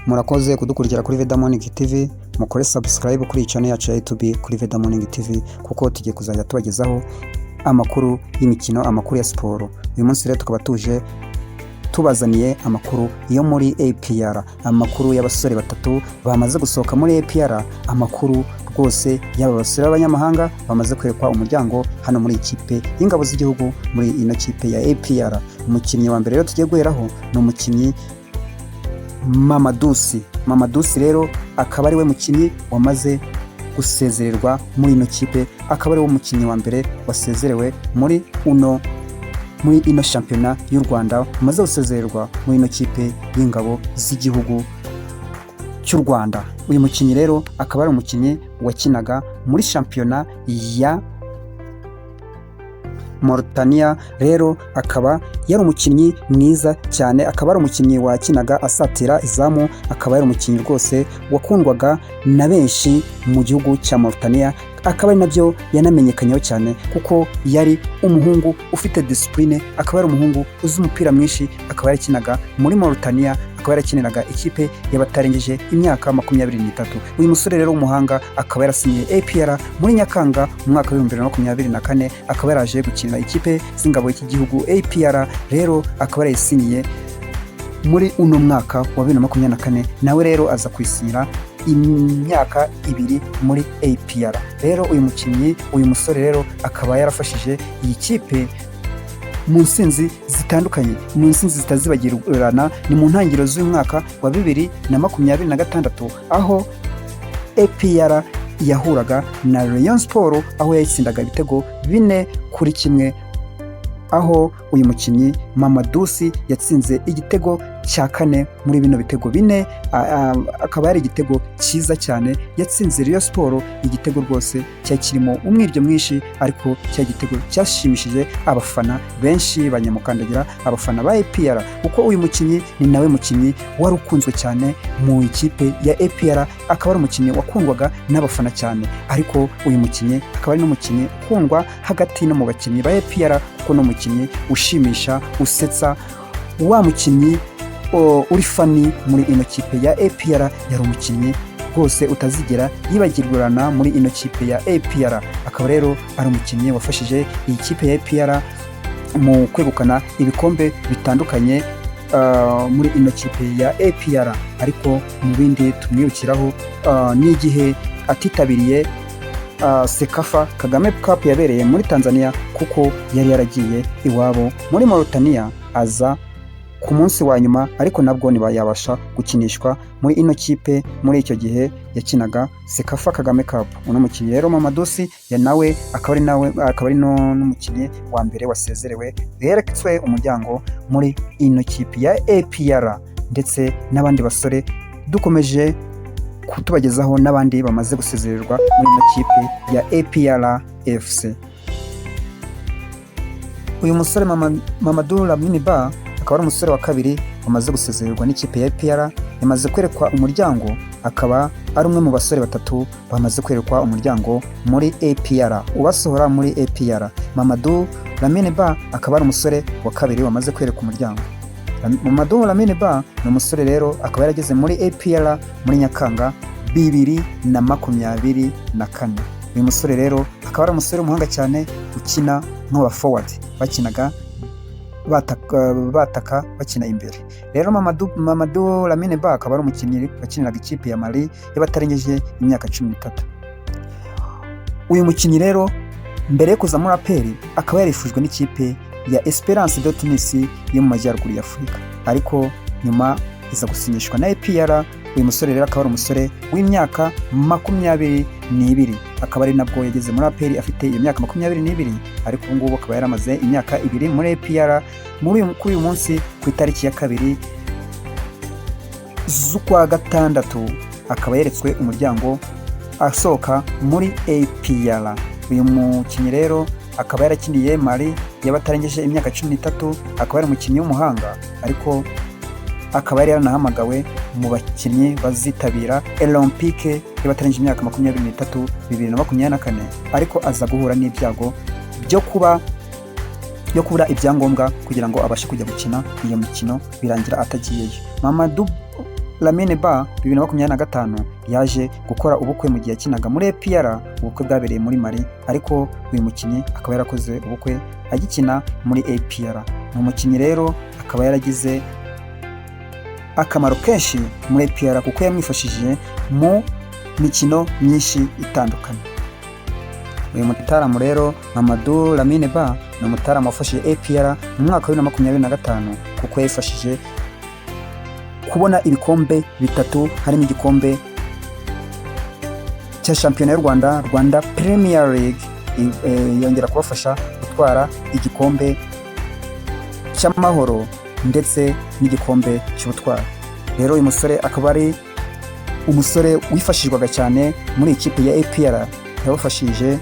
Murakoze kudukurikira kuri Veda Morning TV. Mukore subscribe kuri iyi channel yacu ya YouTube kuri Veda Morning TV, kuko tugiye kuzajya tubagezaho amakuru y'imikino, amakuru ya siporo. Uyu munsi rero tukaba tuje tubazaniye amakuru yo muri APR, amakuru y'abasore batatu bamaze gusohoka muri APR, amakuru rwose y'aba basore b'abanyamahanga bamaze kwerekwa umuryango hano muri ikipe y'ingabo z'igihugu, muri ino kipe ya APR. Umukinnyi wa mbere rero tugiye guheraho ni umukinnyi Mamadou Sy. Mamadou Sy rero akaba ari we mukinnyi wamaze gusezererwa muri ino kipe, akaba ari we mukinnyi wa mbere wasezerewe muri ino shampiyona y'u Rwanda, umaze gusezererwa muri ino kipe y'ingabo z'igihugu cy'u Rwanda. Uyu mukinnyi rero akaba ari umukinnyi wakinaga muri shampiyona ya Mauritania. Rero akaba yari umukinnyi mwiza cyane, akaba ari umukinnyi wakinaga asatira izamu, akaba yari umukinnyi rwose wakundwaga na benshi mu gihugu cya Mauritania, akaba ari nabyo yanamenyekanyeho cyane, kuko yari umuhungu ufite discipline, akaba ari umuhungu uzi umupira mwinshi. Akaba yarakinaga muri Mauritania, akaba yarakiniraga ikipe y'abatarengeje imyaka 23. Uyu musore rero w'umuhanga akaba yarasinyiye APR muri Nyakanga mu mwaka wa 2024, akaba yaraje gukinira ikipe z'ingabo y'igihugu APR. Rero akaba yarayisinyiye muri uno mwaka wa 2024, nawe rero aza kwisinyira imyaka 2 muri APR. Rero uyu mukinnyi, uyu musore rero akaba yarafashije iyi kipe mu nsinzi zitandukanye, mu nsinzi zitazibagirana. Ni mu ntangiriro z'uyu mwaka wa 2026, aho APR yahuraga na Rayon Sport, aho yayitsindaga ibitego 4-1, aho uyu mukinnyi Mamadou Sy yatsinze igitego cya kane muri bino bitego bine, akaba yari igitego cyiza cyane yatsinze Rayon Sport, igitego rwose cyari kirimo umwiryo mwinshi, ariko cyari igitego cyashimishije abafana benshi banyamukandagira, abafana ba APR, kuko uyu mukinnyi ni nawe mukinnyi wari ukunzwe cyane mu ikipe ya APR, akaba ari umukinnyi wakundwaga n'abafana cyane. Ariko uyu mukinnyi akaba ari n'umukinnyi ukundwa hagati no mu bakinnyi ba APR, kuko ni umukinnyi ushimisha, usetsa, wa mukinnyi uri funny muri ino kipe ya APR. Yari umukinnyi rwose utazigera yibagirana muri ino kipe ya APR, akaba rero ari umukinnyi wafashije iyi kipe ya APR mu kwegukana ibikombe bitandukanye muri ino kipe ya APR. Ariko mu bindi tumwibukiraho ni igihe atitabiriye CECAFA Kagame Cup yabereye muri Tanzania, kuko yari yaragiye iwabo muri Mauritania, aza ku munsi wa nyuma, ariko nabwo ntibayabasha gukinishwa muri ino kipe muri icyo gihe yakinaga CECAFA Kagame Cup. Uno mukinnyi rero Mamadou Sy ya nawe akaba ari nawe akaba ari n'umukinnyi wa mbere wasezerewe, yeretswe umuryango muri ino kipe ya APR. Ndetse n'abandi basore dukomeje kutubagezaho n'abandi bamaze gusezererwa muri ino kipe ya APR FC. Uyu musore Mamadou Lamine Ba akaba ari umusore wa kabiri wamaze gusezererwa n'ikipe ya APR, yamaze kwerekwa umuryango, akaba ari umwe mu basore batatu bamaze kwerekwa umuryango muri APR, ubasohora muri APR. Mamadou Lamine Ba akaba ari umusore wa kabiri wamaze kwerekwa umuryango. Mamadou Lamine Ba ni umusore rero akaba yarageze muri APR muri Nyakanga 2024. Uyu musore rero akaba ari umusore w'umuhanga cyane ukina nk'aba forward, bakinaga bataka, bakina imbere. Rero Mamadou Lamine Ba akaba ari umukinnyi wakiniraga ikipe ya Mali y'abatarengeje imyaka 13. Uyu mukinnyi rero mbere yo kuza muri APR akaba yarifujwe n'ikipe ya Esperance de Tunis yo mu majyaruguru ya Afurika, ariko nyuma iza gusinyishwa na APR. Uyu musore rero akaba ari umusore w'imyaka 22, akaba ari nabwo yageze muri APR afite iyo myaka 22, ariko ubu ngubu akaba yaramaze imyaka 2 muri APR. Kuri uyu munsi, ku itariki ya 2 z'ukwa gatandatu, akaba yeretswe umuryango asohoka muri APR. Uyu mukinnyi rero akaba yarakiniye Mali y'abatarengeje imyaka 13, akaba ari umukinnyi w'umuhanga, ariko akaba yari yaranahamagawe mu bakinnyi bazitabira Olympique y'abatarengeje imyaka 23 2024, ariko aza guhura n'ibyago byo kubura ibyangombwa kugira ngo abashe kujya gukina iyo mikino, birangira atagiyeyo. Mamadou Lamine Ba 2025 yaje gukora ubukwe mu gihe yakinaga muri APR. Ubukwe bwabereye muri Mali, ariko uyu mukinnyi akaba yarakoze ubukwe agikina muri APR. Ni umukinnyi rero akaba yaragize akamaro kenshi muri APR, kuko yamwifashishije mu mikino myinshi itandukanye. Uyu mutaramu rero, Mamadou Lamine Ba, ni umutaramu wafashije APR mu mwaka wa 2025, kuko yayifashije kubona ibikombe bitatu, harimo igikombe cya shampiyona y'u Rwanda, Rwanda Premier League, yongera kubafasha gutwara igikombe cy'Amahoro ndetse n'igikombe cy'Ubutwari. Rero uyu musore akaba ari umusore wifashishwaga cyane muri ikipe ya APR, yabafashije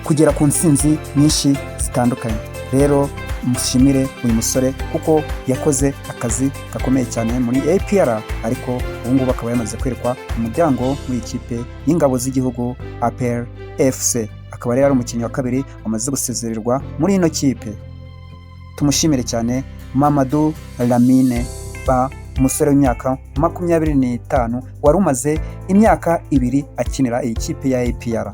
kugera ku ntsinzi nyinshi zitandukanye. Rero mushimire uyu musore kuko yakoze akazi gakomeye cyane muri APR, ariko ubu ngubu akaba yamaze kwerekwa umuryango muri ikipe y'Ingabo z'Igihugu, APR FC. Akaba rero ari umukinnyi wa kabiri wamaze gusezererwa muri ino kipe. Tumushimire cyane Mamadou Lamine Ba, umusore w'imyaka 25 wari umaze imyaka 2 akinira iyi kipe ya APR.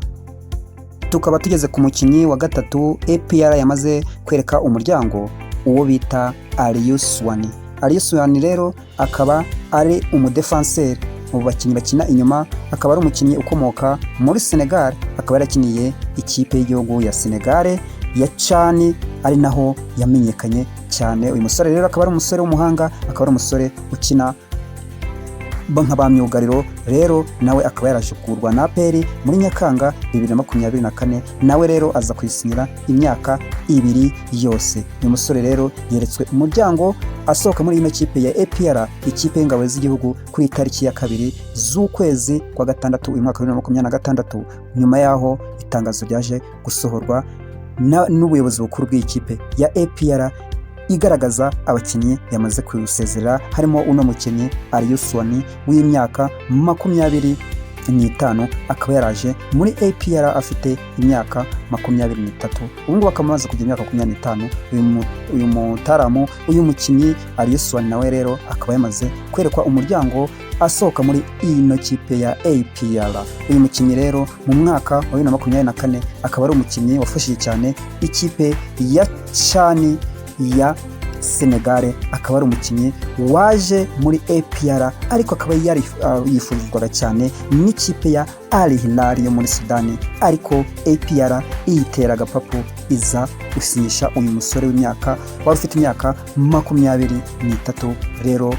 Tukaba tugeze ku mukinnyi wa gatatu APR yamaze kwereka umuryango, uwo bita Aliou Souané. Aliou Souané rero akaba ari umudefanseri mu bakinnyi bakina inyuma, akaba ari umukinnyi ukomoka muri Senegal, akaba yarakiniye ikipe y'igihugu ya Senegal ya CHAN, ari naho yamenyekanye cyane. Uyu musore rero akaba ari umusore w'umuhanga, akaba ari umusore ukina nka ba myugariro. Rero nawe akaba yaraje kugurwa na APR muri Nyakanga 2024, nawe rero aza kuyisinyira imyaka 2 yose. Uyu musore rero yeretswe umuryango asohoka muri ino kipe ya APR, ikipe y'Ingabo z'Igihugu, kuri tariki ya 2 z'ukwezi kwa gatandatu uyu mwaka wa 2026, nyuma y'aho itangazo ryaje gusohorwa n'ubuyobozi bukuru bw'iyi kipe ya APR igaragaza abakinnyi yamaze kuwusezerera, harimo uno mukinnyi Aliou Souané w'imyaka 25, akaba yaraje muri APR afite imyaka 23, ubu ngubu akaba amaze kugira imyaka 25. Uyu mutaramu, uyu mukinnyi Aliou Souané, nawe rero akaba yamaze kwerekwa umuryango asohoka muri ino kipe ya APR. Uyu mukinnyi rero mu mwaka wa 2024 akaba ari umukinnyi wafashije cyane ikipe ya CHAN ya Senegal, akaba ari umukinnyi waje muri APR, ariko akaba yari yifuzwaga cyane n'ikipe ya Al Hilal yo muri Sudani, ariko APR iyitera agapapu iza gusinyisha uyu musore w'imyaka wari ufite imyaka 23. Rero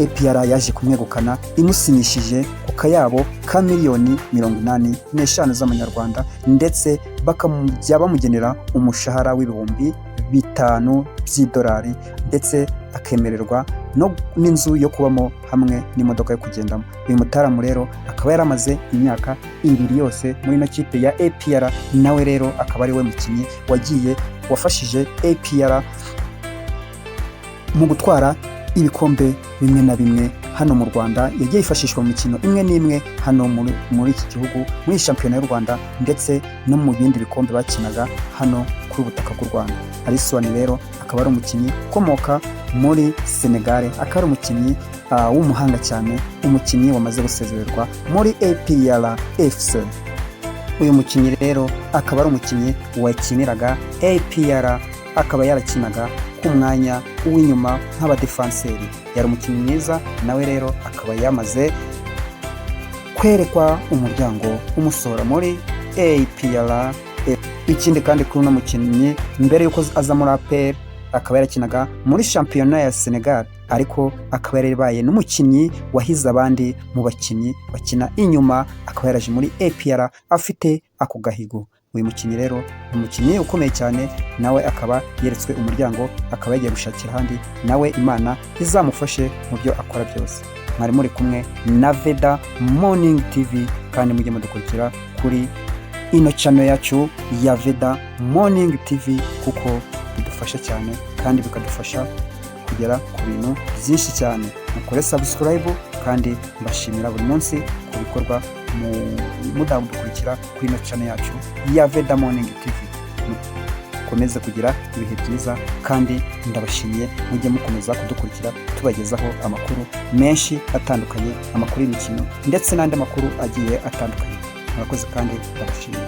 APR yaje kumwegukana imusinyishije ku kayabo ka miliyoni 85 z'amanyarwanda, ndetse bakajya bamugenera umushahara w'5,000 by'idolari, ndetse akemererwa n'inzu yo kubamo hamwe n'imodoka yo kugendamo. Uyu mutaramu rero akaba yaramaze imyaka 2 yose muri ino kipe ya APR. Nawe rero akaba ari we mukinnyi wagiye wafashije APR mu gutwara ibikombe bimwe na bimwe hano mu Rwanda. Yagiye yifashishwa mu mikino imwe n'imwe hano muri iki gihugu, muri shampiyona y'u Rwanda, ndetse no mu bindi bikombe bakinaga hano kuri ubutaka bw'u Rwanda. Aliou Souané rero akaba ari umukinnyi ukomoka muri Senegal, akaba ari umukinnyi w'umuhanga cyane, umukinnyi wamaze gusezererwa muri APR FC. Uyu mukinnyi rero akaba ari umukinnyi wakiniraga APR, akaba yarakinaga ku mwanya w'inyuma nk'abadefanseri. Yari umukinnyi mwiza, nawe rero akaba yamaze kwerekwa umuryango umusohora muri APR. Ikindi kandi kuri uno mukinnyi, mbere y'uko aza muri APR akaba yarakinaga muri shampiyona ya Senegal, ariko akaba yarabaye n'umukinnyi wahize abandi mu bakinnyi bakina inyuma, akaba yaraje muri APR afite ako gahigo. Uyu mukinnyi rero ni umukinnyi ukomeye cyane, nawe akaba yeretswe umuryango, akaba yagiye gushakira ahandi. Nawe Imana izamufashe mu byo akora byose. Mwari muri kumwe na Veda Morning TV, kandi mujye mudukurikira kuri ino channel yacu ya Veda Morning TV, kuko bidufasha cyane kandi bikadufasha kugera ku bintu byinshi cyane. Mukore subscribe, kandi mbashimira buri munsi ku bikorwa mudadukurikira kuri ino channel yacu ya Veda Morning TV. Mukomeze kugira ibihe byiza kandi ndabashimiye. Mujye mukomeza kudukurikira, tubagezaho amakuru menshi atandukanye, amakuru y'imikino ndetse n'andi makuru agiye atandukanye. Murakoze kandi ndabashimiye.